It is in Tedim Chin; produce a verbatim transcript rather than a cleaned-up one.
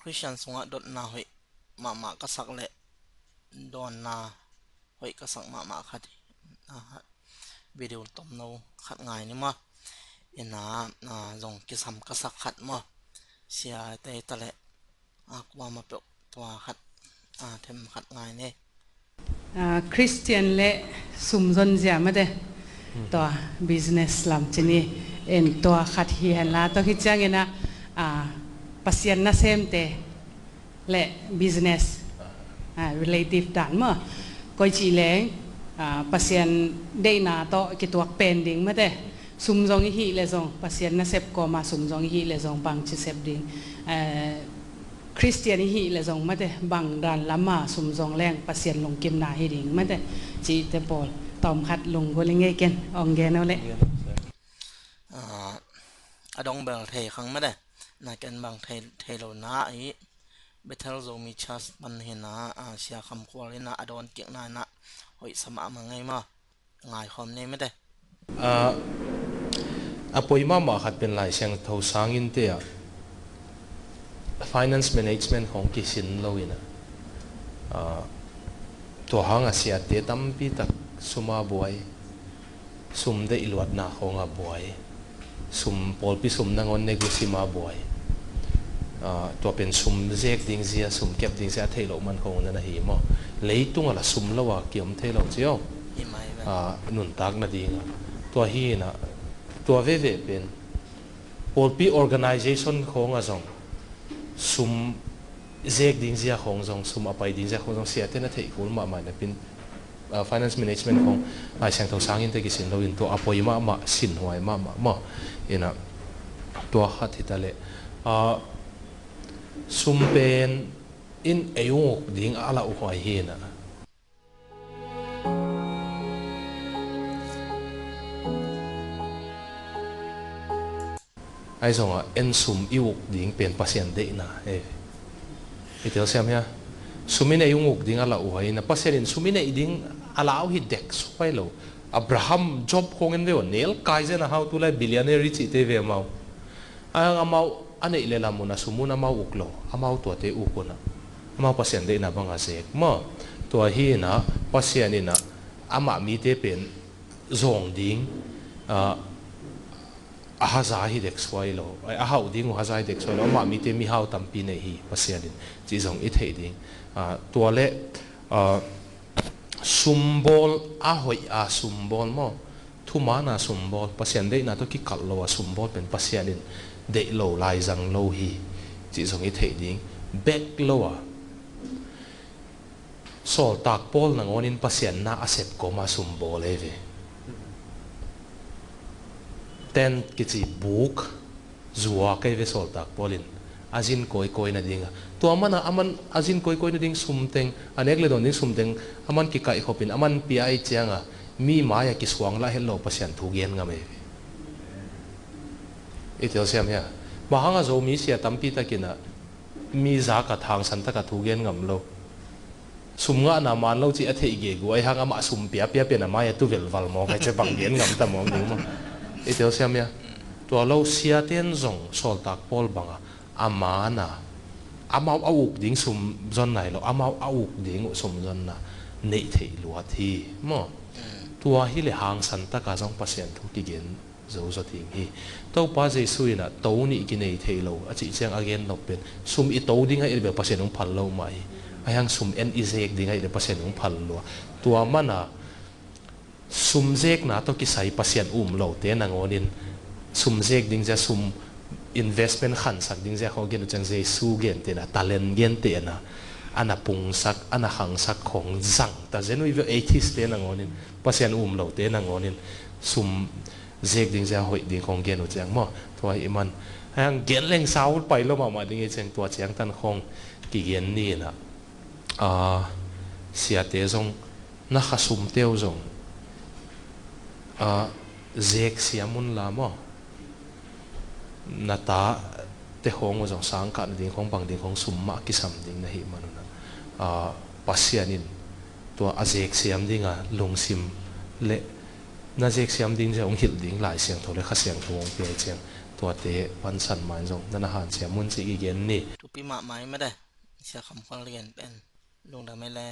Khristian sungah dotna hoih mahmah ka sak le dawnna hoih ka sak mahmah khat hi. Aha, video tomno khat ngai ni maw? Ina, a, zong kisam ka sak khat maw? Sia tei ta le, a, kuama peuh tua khat, a, them khat ngai ni. A, Khristian le sum zon zia mate. Hmm. Tua business lam ci ni. En tua khat hi hen la, tua hi ciangin a, a, Pasian nasemte le business, a, relative dan maw. Koi ci leng, a, Pasian deihna tawh kituak pen ding mate. Sum zong i hih le zong, Pasian nasep kawma sum zong i hih le zong bang ci sep ding. A, Khristian i hih le zong mate, bang dan lama sum zong leng Pasian lungkimna hi ding mate. Cihte pawl tawm khat lunggulh i ngei ken, ong gen o le. A, a dong bel thei khang mate. Na ken bang thei, thei lo na i Bethel Zomi Church pan hi na, a, Sia Kham Khual hi na, a dawn kik na hi na, hoih sa mahmah ngei maw? Ngaikhawm nei mate. A, a poi mahmah khat pen Lai Siangtho sangin te ah finance management khong kisin lo in a, a, tua hang a siate tampi tak sum a buai, sum deih luatna khong a buai, sum, pawlpi sum nangawn negotiate a buai. A, tua pen sum zek ding zia, sum kep ding zia a theih loh man khong na na hi maw? Leitung a la sum lo a kiom thei lo cio. Hi mai ve. A, nuntak nading a. Tua hi na, tua veve pen pawlpi organization khong a zong sum zek ding zia khong zong, sum a pai ding zia khong zong siate na theih kul mahmah na pin, a, finance management khong Lai Siangtho sangin te kisin lo in tua a poi mahmah, sinhuai mahmah maw? Ina, tua khat hi ta le, a, sum pen in ei ung uk ding a lauhuai hi na. Ahi zongah en sum i uk ding pen Pasian deihna, eh. I telsiam hia? Sum i neih ung uk ding a lauhuai na, Pasian in sum i neih ding a lau hi dek suai lo. Abraham, Job khong en ve uh, nelkai zen a hau, tulai billionaire i cihte ve amau. A, amau a neih le lam un a sum un amau uk lo, amau tuate uk un a, amau Pasian deihna bang a zek maw? Tua hi na, Pasian in a, amah mite pen zawng ding, a, a haza hi dek suai lo, a hauh ding uh haza hi dek suai lo, amah mite mihau tampi nei hi Pasian in, cih zong i theih ding. A, tua le, a, sumbawl, a hoih a sumbawl maw? Thuman a sumbawl, Pasian deihna tawh kikalh lo a sumbawl pen Pasian in deih lo, laizang lo hi, cih zong i theih ding. Bek lo a, Sawltak Paul nangawnin Pasian na a sep kawma sumbawl ei ve. Tent kici buk zua kei ve Sawltak Paul in a zin kawikawi nading a. Tua mana aman a zin kawikawi nading sumteng, a nek le dawn ding sumteng aman kikaihkhopin aman pia ei cianga mi mai-a kisuang lah het lo Pasian thu gen ngam ei ve. I telsiam hia? Mahanga Zomi sia tampi takin a mi zak a thangsan taka thu gen ngam lo. Sum ngahna man lo cih a theih gegu, ahi hang amah sum piapia pen a mai-a tu velval mawk ai cia bang gen ngam ta mawk ding maw? I telsiam hia? Tua lo siaten zong Sawltak Paul banga a mana amau a uk ding sum zonna hi lo, amau a uk ding uh sum zonna neih theih luat hi maw? Tua hi le hangsan taka zong Pasian thu kigen zo zaw ding hi. Topa Jesu in a to nih kinei thei lo a cih ciang a gen nop pen sum i to ding ahih le bel Pasian hong phal lo mah hi. Ahi hang sum en i zek ding ahih le Pasian hong phal lua. Tua mana sum zekna tawh kisai Pasian um lote nangawnin sum zek ding zia, sum investment khansak ding zia khawng gen uh ciang Jesu gentehna, talent gentehna, a na pungsak, a na khangsak khawng zang ta zen uh hi ve, atheist te nangawnin, Pasian um lote nangawnin sum zek ding zia hoih ding khawng gen uh ciang maw? Tua hi man. Hang gen leng sau pai lo mahmah ding hi ciang tua ciang tan khawng kigen ni na. A, siate zong, na khasumte uh zong, a, zek siam un la maw? Na tate khawng uh zong sangkah nading khawng bang ding khawng sum mah kisam ding na hih man un a, a, Pasian in tua a zek siam dinga lungsim le na zek siam ding zia hong hilh ding Lai Siangtho le Kha Siangtho hong pia hi ciang tuate pansan mai zong na na hanciam un cih kigen ni. Pi mahmah hi mate. Sia Kham Khual gen pen lungdam hi le.